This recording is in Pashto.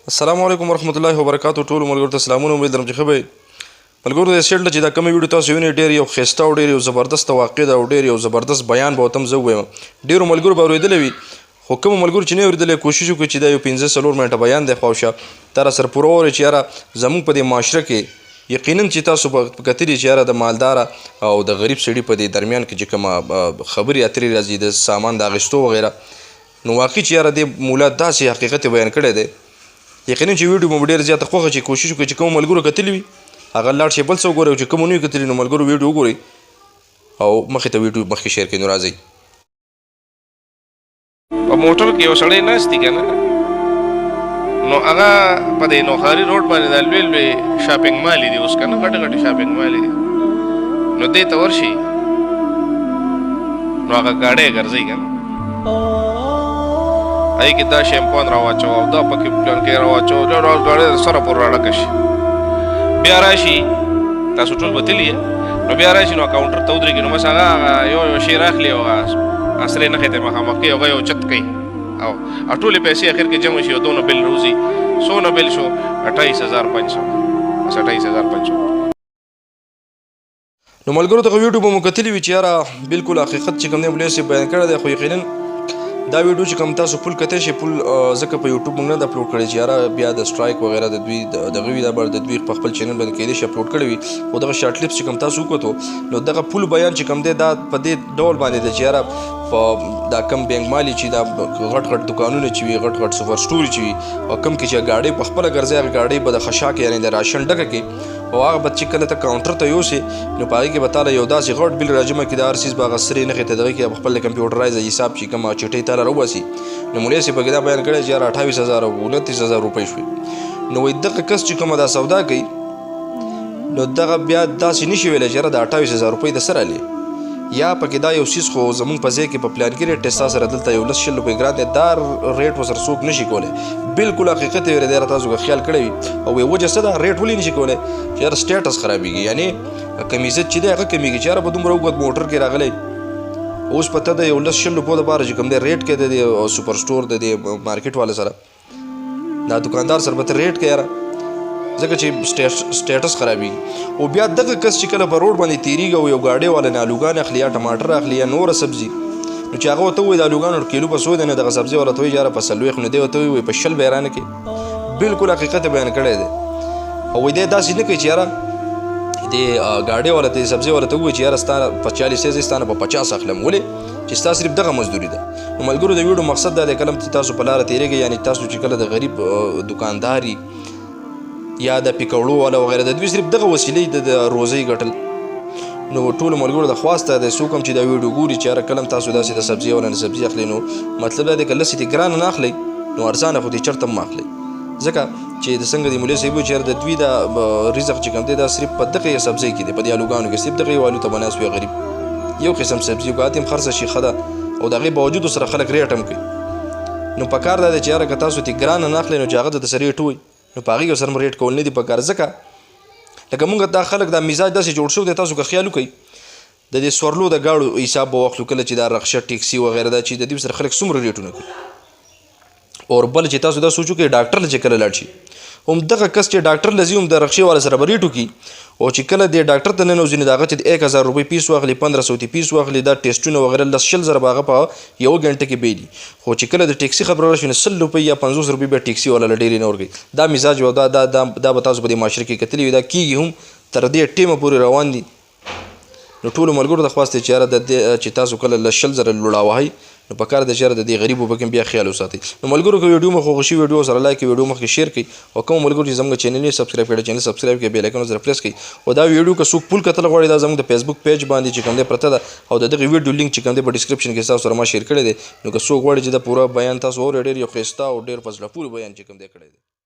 السلام علیکم ورحمت الله وبرکاتو. ټول ملګرو ته سلامونه، امید لرم چې ښه به یئ. ملګرو، د سیټ چې دا کومه ویډیو تاسو وینئ، ډېر یو ښایسته او ډېر یو زبردست واقع ده او ډېر یو زبردست بیان به ورته هم زه ووایم. ډېرو ملګرو به اورېدلی وي، خو کومو ملګرو چې نه اورېدلی، کوشش وکړئ چې دا یو 5-4 منټه بیان دی، خواوشا دا را سره پوره واورئ چې یاره زموږ په دې معاشره کې یقینا چې تاسو به کتلي چې یاره د مالداره او د غریب سړي په دې درمیان کې چې کومه خبرې اترې راځي د سامان د اخیستو وغیره، نو واقعي چې یاره دې مولا داسې حقیقت یې بیان کړی دی. یقینا چې ویډیو مو ډېره زیاته خوښه چې کوشش وکړئ چې کومو ملګرو کتلي وي هغه لاړ شي بل څه وګورئ، او چې کومو نه وي کتلي نو ملګرو ویډیو وګورئ او مخې ته ویډیو مخکې شیر کړئ. نو راځئ. په موټر کې یو سړی ناست دی که نه، نو هغه په دې نوښاري روډ باندې دا لوی لوی شاپینګ مالې دي اوس که نه، غټې غټې شاپینګ مالې دي، نو دې ته ورشي نو هغه ګاډی ګرځي که نه، هغې کې دا شیمپون راواچوه او دا پکې پلان کې راواچوه، دا ګاډی د سره پورې راډکه شي. بیا راشي، تاسو ټول به تللي، نو بیا راشي نو کاونټر ته ودرېږي، نو بس هغه یو یو شی راخلي او هغه سرې نښې ته مخامخ کوي، هغه یو چت کوي او ټولې پیسې اخر کې جمع شي او دونه بل روزي. څونه بل شو؟ 28,500، بس 28,500. نو ملګرو، دغه ویډیو به مو کتلي وي چې یاره بالکل حقیقت چې کوم دی مولوي صاحب بیان کړی دی. خو یقینا دا ویډیو چې کوم تاسو full کتی شئ، full ځکه په یوټیوب موږ نه ده اپلوډ کړی چې یاره بیا د strike وغیره د دوی دغه وي، دا به د دوی په خپل چینل باندې کېدای شي اپلوډ کړی وي. خو دغه short clips چې کوم تاسو وکتو، نو دغه full بیان چې کوم دی دا په دې ډول باندې دی چې یاره په دا کم بینک مالي چې دا غټ غټ دکانونه چې وي، غټ غټ سوپر سټوري چې وي، او کم کې چې ګاډۍ په خپله ګرځي، هغه ګاډۍ به د خشاک یعنې د راشن ډکه کړي، او هغه به چې کله ته کاونټر ته یوسې نو په هغې کې به تاله یو داسې غټ بل راجمع کړي، د هر څیز به هغه سرې نښې ته دغه کې به خپل کمپیوټرایز حساب چې کومه چټۍ تاله راوباسي. نو مولوي صاحب پکې دا بیان کړی چې یاره 28,000 او 29,000 روپۍ شوې. نو وایي دغه کس چې کومه دا سودا کوي نو دغه بیا داسې نشي ویلی چې یاره د 28,000 روپۍ د څه رالې، یا پکې دا یو څیز خو زمونږ په ځای کې په پلان کې ریټ دی، ستا سره دلته یو 10-20 روپۍ ګران دی، دا ریټ ورسره څوک نشي کولی. بالکل حقیقت یې ویلی دی، یاره تاسو که خیال کړی وي. او وایي وجه څه ده ریټ ولې نشي کولی؟ چې یاره status خرابېږي، یعنې کمیزت چې دی هغه کمیږي، چې یاره په دومره اوږد موټر کې راغلی اوس په ته د یو 10-20 روپو دپاره چې کوم دی ریټ کوي د دې سوپر سټور د دې مارکیټ والا سره، دا دکاندار سره به ته ریټ کوې یاره، ځکه چې status خرابېږي. او بیا دغه کس چې کله په روډ باندې تېرېږي او یو ګاډی والا نه آلوګان اخلي یا ټماټر اخلي یا نوره سبزي، نو چې هغه ورته ووایي د آلوګانو کیلو په څو دی، نو دغه سبزي والا ته وایي یاره په 40، نو دی ورته وایي په 20 به یې رانه کړي. بالکل حقیقت یې بیان کړی دی. او وایي دی داسې نه کوي چې یاره دې ګاډی والا ته سبزي والا ته ووایي چې یاره ستا په 40 دی، زه ستا نه په 50 اخلم، ولې چې ستا صرف دغه مزدوري ده. نو ملګرو، د ویډیو مقصد دا دی کله چې تاسو په لاره تېرېږئ، یعنې تاسو چې کله د غریب دکاندار یا د پیکوړو والا وغیره، د دوی صرف دغه وسیلې د روزۍ ګټل. نو ټولو ملګرو د خواست دا دی څوک هم چې دا ویډیو ګوري چې یاره کله هم تاسو داسې د سبزي والا نه سبزي اخلئ، نو مطلب دا دی که لسې دې ګرانه نه اخلئ نو ارزانه خو دې چېرته هم مه اخلئ، ځکه چې د څنګه د مولوي صاحب وویل چې یاره د دوی دا رزق چې کوم دی دا صرف په دغه یو سبزۍ کې دی، په دې آلوګانو کې صرف دغه یو آلو ته به ناست وي غریب، یو قسم سبزي که هتې هم خرڅه شي ښه ده، او د هغې باوجود سره خلک ریټ هم کوي. نو په کار دا دی چې یاره که تاسو ترې ګرانه نه اخلئ نو چې هغه درته ریټ ووایي نو په هغې کې ورسره هم ریټ کول نه دي په کار، ځکه لکه مونږ دا خلک دا مزاج داسې جوړ شوی دی، تاسو که خیال وکړئ د دې سورلو د ګاډو حساب به واخلو کله چې دا رکشه ټیکسي وغیره ده چې د دې سره خلک څومره ریټونه کوي. اور بل چې تاسو دا سوچ وکړئ ډاکټر له چې کله لاړ شي، هم دغه کس چې ډاکټر له ځي هم د رکشې والا سره به ریټ وکړي، او چې کله دې ډاکټر ته ننوځي نو د هغه چې 1000 روپۍ پیس واخلي، 1500 تی پیس واخلي، دا ټیسټونه وغیره 10-20 زره به هغه په یوه ګنټه کې بیلي. خو چې کله د ټیکسي خبره راشي نو 100 روپۍ یا 50 روپۍ بیا ټیکسي والا له ډېرې نه ورکوي. دا مزاج او دا به تاسو په دې معاشره کې کتلي وي، دا کېږي هم تر دې ټیمه پورې روان دي. نو ټولو ملګرو ته خواست دی چې یاره د دې چې تاسو کله 10-20 زره لوړه وهئ نو په کار دی چې یاره د دې غریبو پکې بیا خیال وساتئ. نو ملګرو که ویډیو مو خوښه شي ویډیو سره لایک کړئ، ویډیو مخکې شیر کړئ، او کوم ملګرو چې زموږ چینل یې سبسکرایب کړی چینل سبسکرایب کړئ، بیل آیکن سره پریس کړئ. او دا ویډیو که څوک full کتل غواړي دا زموږ د فیسبوک پیج باندې چې کوم دی پرته ده، او د دغې ویډیو لینک چې کوم دی په ډسکرپشن کې تاسو سره ما شیر کړی دی. نو که څوک غواړي چې دا پوره بیان تاسو واورئ، ډېر یو ښایسته او ډېر په زړه پورې بیان چې کوم دی کړی دی.